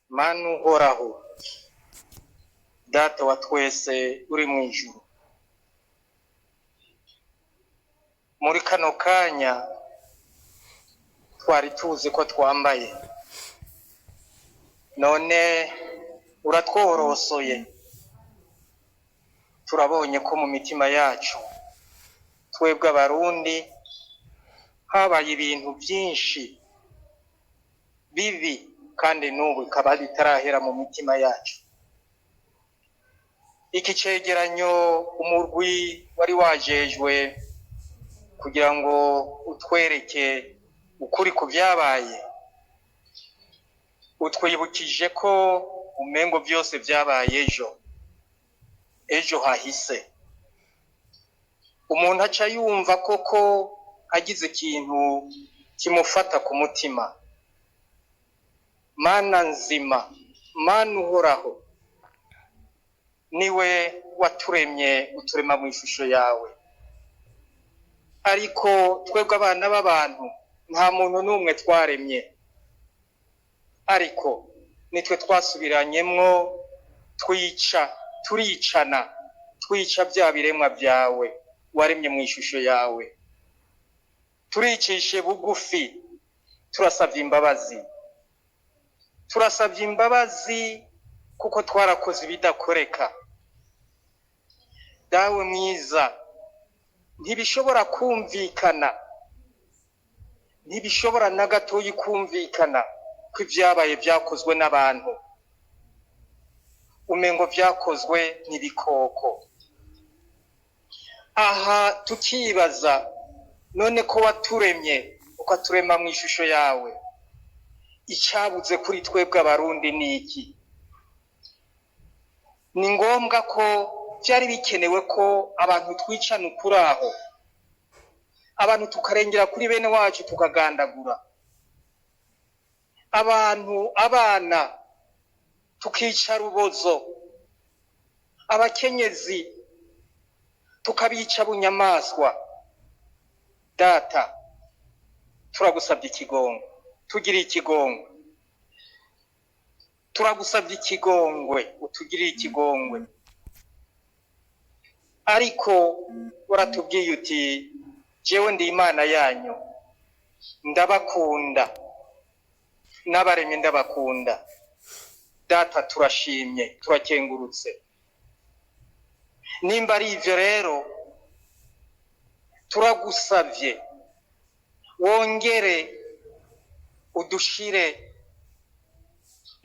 Mana uhoraho, Data wa twese uri mu ijuru, muri kano kanya twari tuzi ko twambaye, none uratworosoye, turabonye ko mu mitima yacu twebwe Abarundi habaye ibintu byinshi bibi, kandi n'ubu bikaba bitarahera mu mitima yacu. Iki cegeranyo umurwi wari wajejwe kugira ngo utwereke ukuri ku byabaye, utwibukije ko umengo byose byabaye ejo, ejo hahise. Umuntu aca yumva koko agize ikintu kimufata ku mutima. Mana nzima, Mana uhoraho, niwe waturemye uturema mu ishusho yawe, ariko twebwe abana b'abantu nta muntu n'umwe twaremye, ariko nitwe twasubiranyemwo twica, turicana, twica bya biremwa byawe waremye mu ishusho yawe. Turicishe bugufi, turasabye imbabazi, turasabye imbabazi kuko twarakoze ibidakoreka. Dawe mwiza, ntibishobora kumvikana, ntibishobora na gatoyi kumvikana ko ibyabaye byakozwe n'abantu, umengo byakozwe n'ibikoko. Aha tukibaza, none ko waturemye ukaturema mu ishusho yawe, icyabuze kuri twebwe Abarundi ni iki? Ni ngombwa ko byari bikenewe ko abantu twicana ukuri aho, abantu tukarengera kuri bene wacu, tukagandagura abantu, abana tukica rubozo, abakenyezi tukabica bunyamaswa. Data, turagusabye ikigongwe, tugiriye ikigongwe, turagusabye ikigongwe, utugiriye ikigongwe. Ariko waratubwiye uti jewe ndi Imana yanyu, ndabakunda, n'abaremye ndabakunda. Data, turashimye, turakengurutse. Nimba ari ivyo rero, turagusavye wongere udushire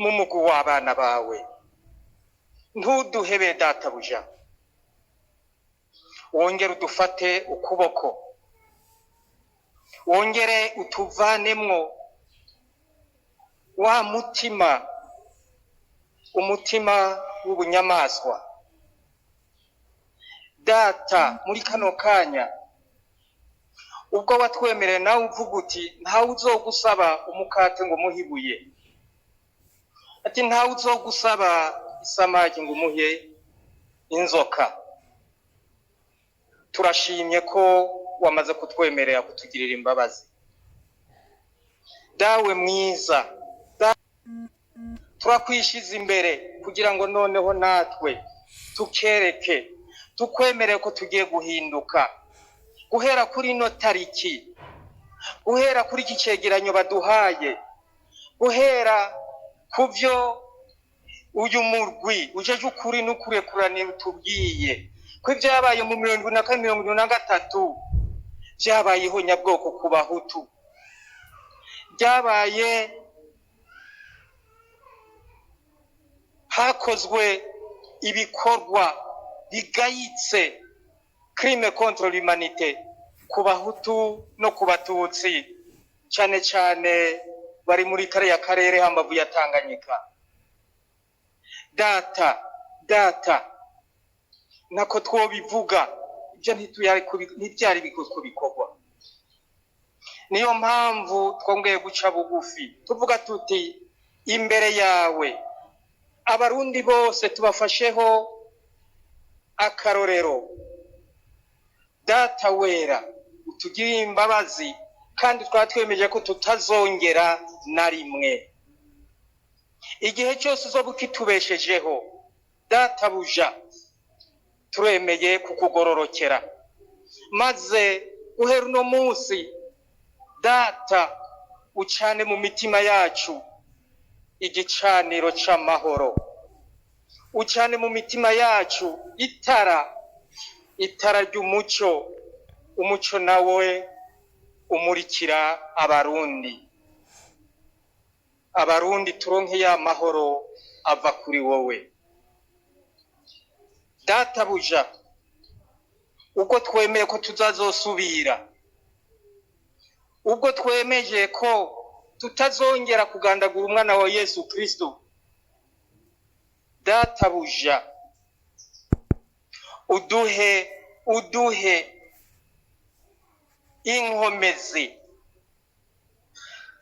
mu mugwi w'abana bawe, ntuduhebe databuja, wongere udufate ukuboko, wongere utuvanemwo wa mutima, umutima w'ubunyamaswa. Data, muri kano kanya ubwo watwemereye nawe uvuga uti ntawe uzogusaba umukate ngo umuhe ibuye, ati ntawe uzogusaba isamaki ngo umuhe inzoka. Turashimye ko wamaze kutwemerera kutugirira imbabazi. Dawe mwiza, turakwishiza imbere kugira ngo noneho natwe tukereke, tukwemerere ko tugiye guhinduka guhera kuri ino tariki, guhera kuri iki cegeranyo baduhaye, guhera ku byo uyu murwi ujeje ukuri n'ukurekuranira utubwiye ko ibyabaye mu 74, 73 byabayeho nyabwoko ku Bahutu, byabaye hakozwe ibikorwa bigayitse, crime contre l'humanité, ku Bahutu no ku Batutsi, cyane cyane bari muri kariya karere hambavu ya Tanganyika. Data, data, nako twobivuga, ibyo ntibyari bikorwa. Niyo mpamvu twongeye guca bugufi tuvuga tuti imbere yawe Abarundi bose tubafasheho akarorero. Data wera, utugirire imbabazi, kandi twaba twemeje ko tutazongera na rimwe. Igihe cyose uzoba ukitubeshejeho, databuja, turemeye kukugororokera. Maze guhera uno munsi, data, ucane mu mitima yacu igicaniro c'amahoro, ucane mu mitima yacu itara, itara ry'umuco, umuco nawe umurikira abarundi. Abarundi turonke ya mahoro ava kuri wowe, databuja. Ubwo twemeye ko tutazosubira, ubwo twemeje ko tutazongera kugandagura umwana wa Yesu Kristo, databuja, uduhe, uduhe inkomezi,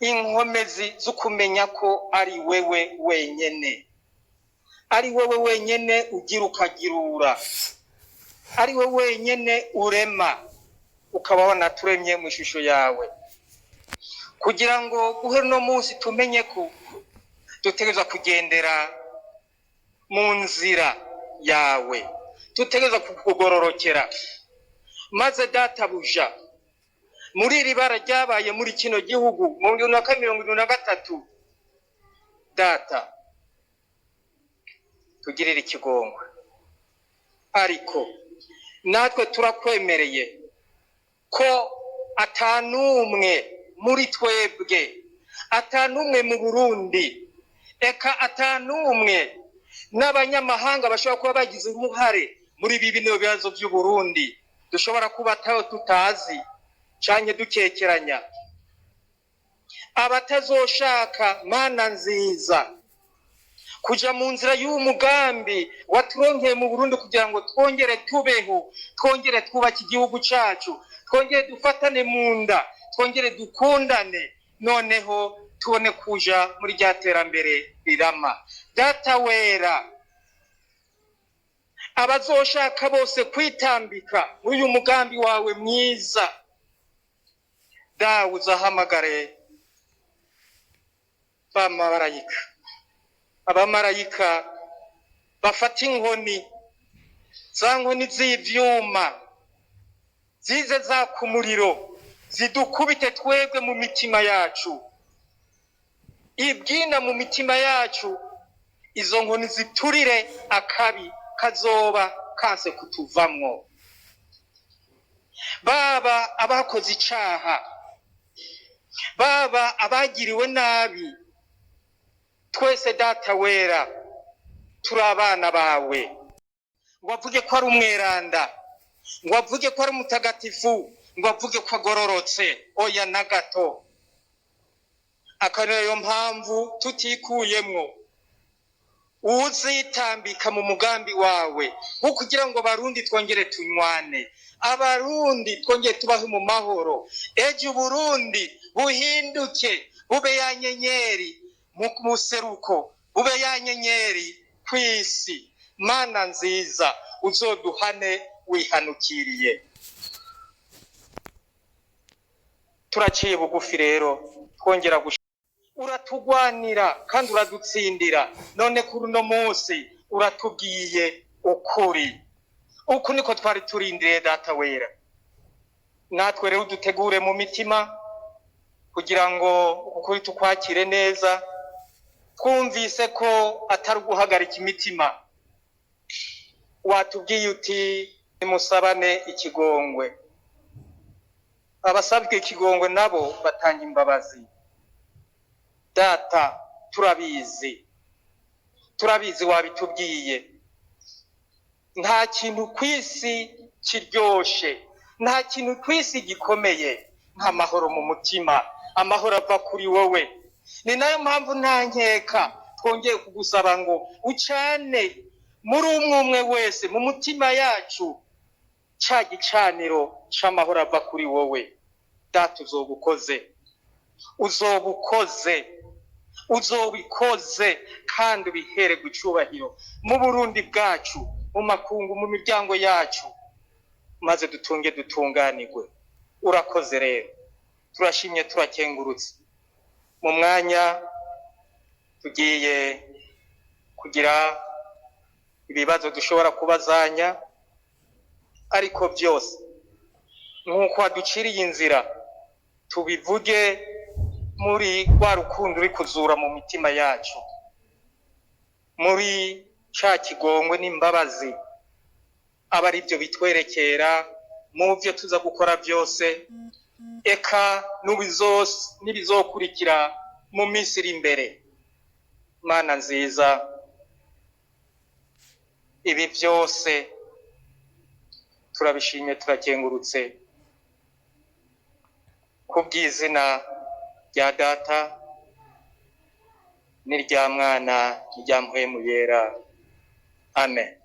inkomezi zo kumenya ko ari wewe wenyene, ari wewe wenyene ugira ukagirura, ari we wenyene urema, ukaba wanaturemye mu ishusho yawe, kugira ngo guhera uno munsi tumenye ko dutegerezwa kugendera mu nzira yawe, dutegerezwa kukugororokera. Maze databuja, muri iri bara ryabaye muri kino gihugu mu 2073, data, tugirire ikigongwe. Ariko natwe turakwemereye ko atanumwe muri twebwe, atanumwe mu Burundi, eka atanumwe n'abanyamahanga bashobora kuba bagize uruhare muri ibi bino bibazo by'Uburundi, dushobora kuba ataho tutazi canke dukekeranya, abatazoshaka, Mana nziza, kuja mu nzira y'umugambi waturonkeye mu Burundi kugira ngo twongere tubeho, twongere twubake igihugu cacu, twongere dufatane mu nda, twongere dukundane, noneho tubone kuja muri rya terambere rirama. Data wera, abazoshaka bose kwitambika muri uyu mugambi wawe mwiza, dawe, uzahamagare bamarayika, abamarayika bafata inkoni, za nkoni z'ivyuma zize zaka umuriro, zidukubite twebwe mu mitima yacu, ibwina mu mitima yacu. Izo nkoni ziturire akabi kazoba kanse kutuvamwo, baba abakoze icaha, baba abagiriwe nabi. Twese, data wera, turi abana bawe. Ngo avuge ko ari umweranda, ngo avuge ko ari umutagatifu, ngo avuge ko agororotse, oya na gato. Akaba ariyo mpamvu tutikuyemwo uzitambika mu mugambi wawe wo kugira ngo abarundi twongere tunywane, abarundi twongere tubaho mu mahoro, ejo Uburundi buhinduke bube ya nyenyeri mu museruko, bube ya nyenyeri kw'isi. Mana nziza, uzoduhane wihanukiriye. Turaciye bugufi rero, twongera uratugwanira kandi uradutsindira. None kuri uno munsi uratubwiye ukuri. Uku niko twari turindiriye, data wera. Natwe rero dutegure mu mitima kugira ngo ukuri tukwakire neza. Twumvise ko atari uguhagarika imitima. Watubwiye uti: "Nimusabane ikigongwe." Abasabwe ikigongwe nabo batanga imbabazi. Data, turabizi, turabizi, wabitubwiye. Nta kintu ku isi kiryoshe, nta kintu ku isi gikomeye nk'amahoro mu mutima, amahoro ava kuri wowe. Ni nayo mpamvu nta nkeka twongeye kugusaba ngo ucane muri umwe umwe wese mu mutima yacu ca gicaniro c'amahoro ava kuri wowe. Data, uzobukoze, uzobukoze, uzobikoze, kandi ubihererwe icubahiro mu Burundi bwacu, mu makungu, mu miryango yacu, maze dutunge dutunganirwe. Urakoze rero, turashimye, turakengurutse. Mu mwanya tugiye Kugira ibibazo dushobora kubazanya, ariko byose nk'uko waduciriye inzira tubivuge muri rwa rukundo uri kuzura mu mitima yacu, muri ca kigongwe n'imbabazi, aba ari byo bitwerekera mu byo tuza gukora byose, eka n'ibizokurikira mu minsi iri imbere. Mana nziza, ibi byose turabishimye, turakengurutse kubw'izina rya Data n'irya Mwana n'irya Mpwemu Yera. Amen.